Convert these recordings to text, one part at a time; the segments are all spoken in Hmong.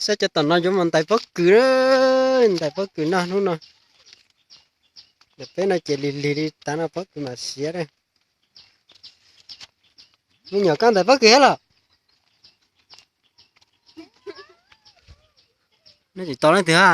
Cov tom no yuav mus ntais pob kws, ntais pob kws noj hnub no. Ntawm peb no ces lig lig li tav no pob kws mam siav. Me nyuam koj ntais pob kws thiab los? Nej tsis tau leej twg ha?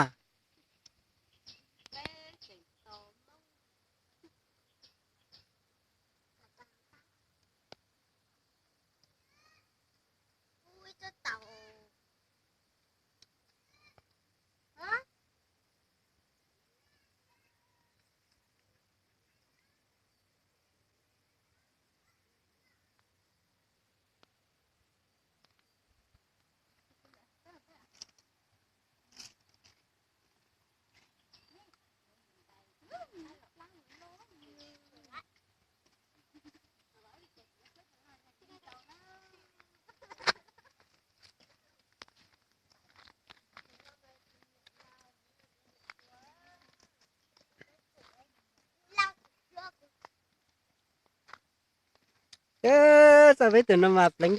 Txawj peb tus no mas pleev,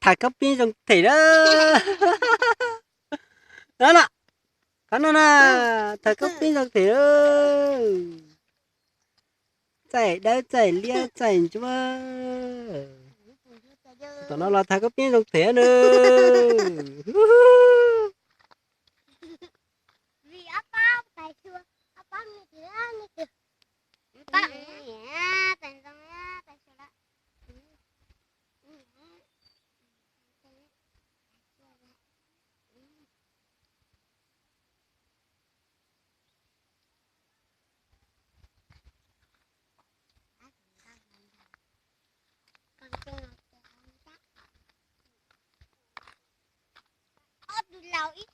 thaj khaub pib zoo them na. No na, qhov no na, thaj khaub pib zoo them. Txaij dawb txaij liab txaij ntsuab. Tom no los thaj khaub pib zoo them na. Ob tug laus ib